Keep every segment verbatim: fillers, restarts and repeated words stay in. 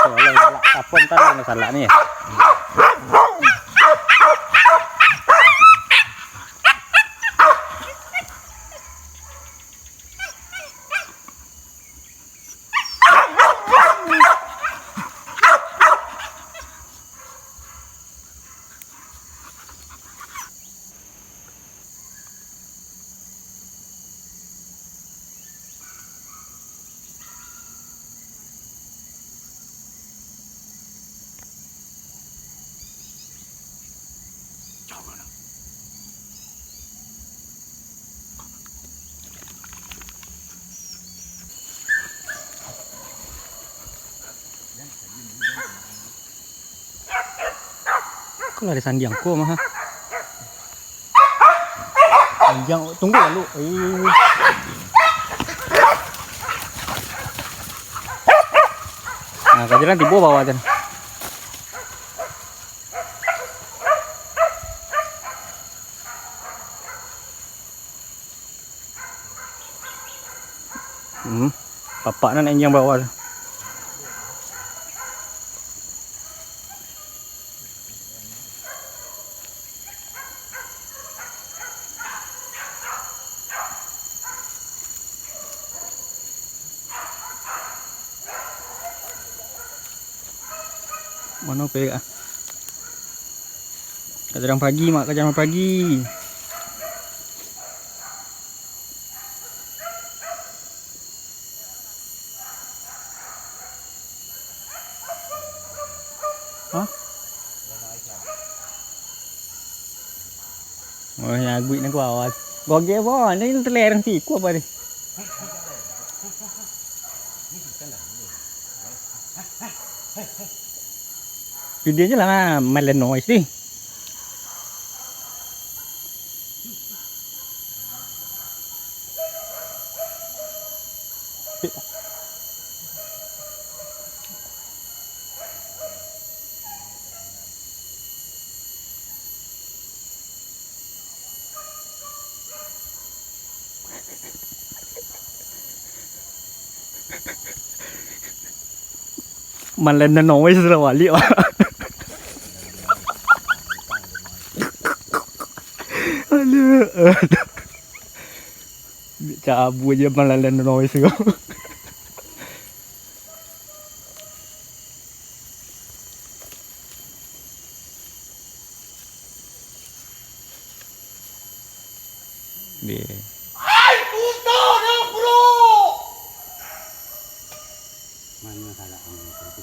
Astagfirullah, galak. Sapon tadi yang salah ni. Kalau ado sandiang ko mah. Sandiang, tunggu lalu. Eh. Nah, kajaran tibo bawah tu. Hmm. Papak nan enjang bawah tu. Mano pe ah? Kajarang pagi, mak, kajarang pagi. Hah? Oh, nyaguik nak kuawas. Gogek bawah, ni telereng siku apa ni? Video je lah, Malenois ni. Malenois lah baliak, Pak. Aduh, aduh. Cabu je Malenois ko. Deh. Ai, buta dah, bro. Mana salah kamu itu?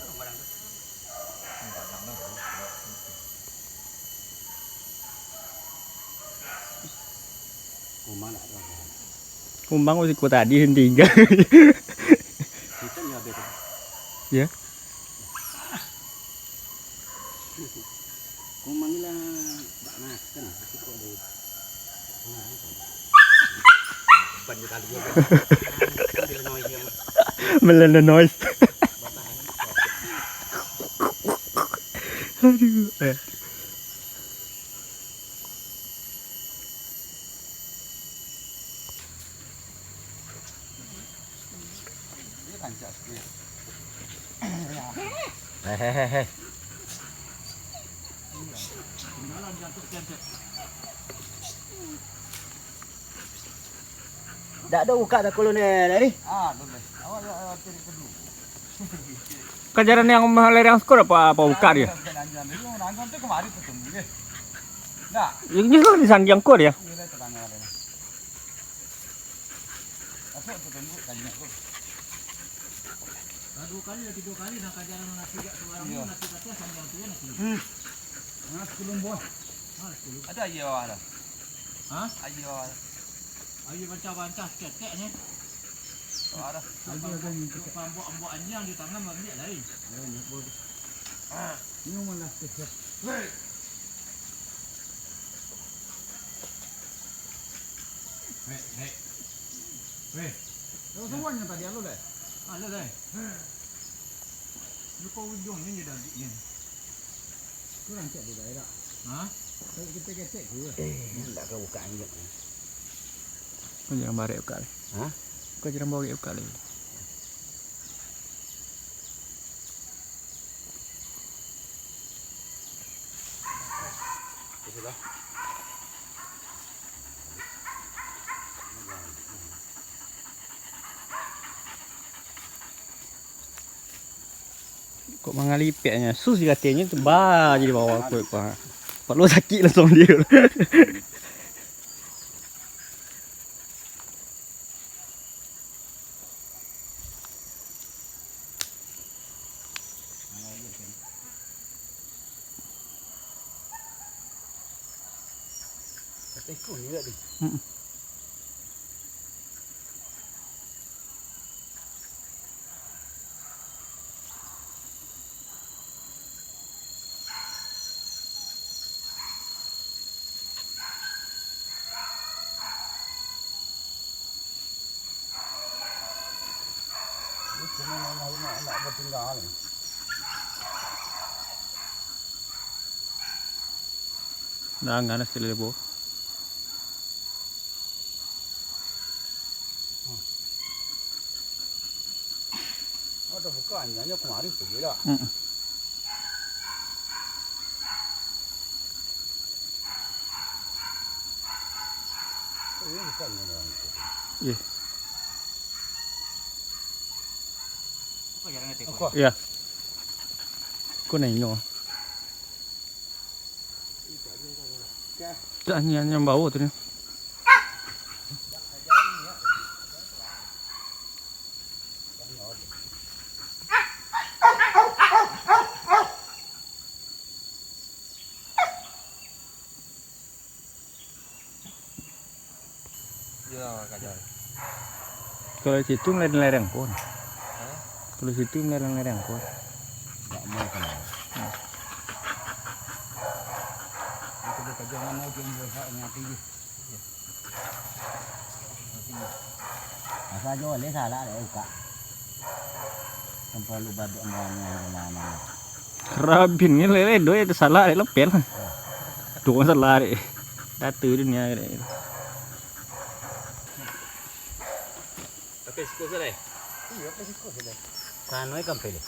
Rumah nak ada. Kumbang masih kuat tadi, tinggal. Kita ni habis. Ya. Kumbang ni lah, bak makan, tapi kok dia. Ban dia tadi, ya. Ambil noise dia. Melanda noise. Aduh, eh. Hehehe. Dak ado buka dah kolonel tadi. Ah, tu deh. Awak, awak, awak cari kedua. Kajaran yang malerang skor apa, apa buka dia? Yang, yang tu kemarin ketemu dia. Dak. Yang ni kan di sandiang ko dia. Iya, dah tetangga dia. Masuk tu tembok tanya tu. Dah dua kali, dah tiga kali, nak kajaran nak tiga tu orang ni, nak tiga tu sandiang tu ya, nak tiga. Hmm. Nah, sepuluh buah. Nah, sepuluh. Ada aia bawah dah. Ha? Aia bawah dah. Aia bancah-bancah, keteknyo. Bawah dah. Aia dah. Pambok-pambok anjiang di tangan, ambiak lain. Lain, nak buat. Ah. Ini malah tu. Hei. Hei, hei. Weh. Yo, semuanya tadi alo deh. Alo deh. Lupa ujungnya je dah ni. Kurang cek dulu dah. Ha? Kalau kita ketek tu. Eh, ndak ka buka anjing. Kau jangan barek buka leh. Ha? Kau jangan barek buka leh. Kok mangalipeknyo, sus dikatenyo tu, bah, jadi bawah kuek, bah. Kepalo sakik langsung dio. Mm-mm. Dah, nggak ada sekali lebo. Ada buka, hanya kemarin pergi lah. Mm-mm. Ini bukan yang orang itu. Iya. Apa? Iya. Kau nengok. Tak, ni yang bawa tu ni. Kalau situ melereng-lereng pun. Kalau situ melereng-lereng pun. Tak mau kan. Itu dia kerja mana je, dia hak mati je. Asa jo leh salah dek ukak. Sampai lu badok mano mano. Rabin ni lele doi itu salah dek lepel. Dong salah dek. Datu dunia dek. Tapi siko salah. Iya, tapi siko salah. Kano ikan pele.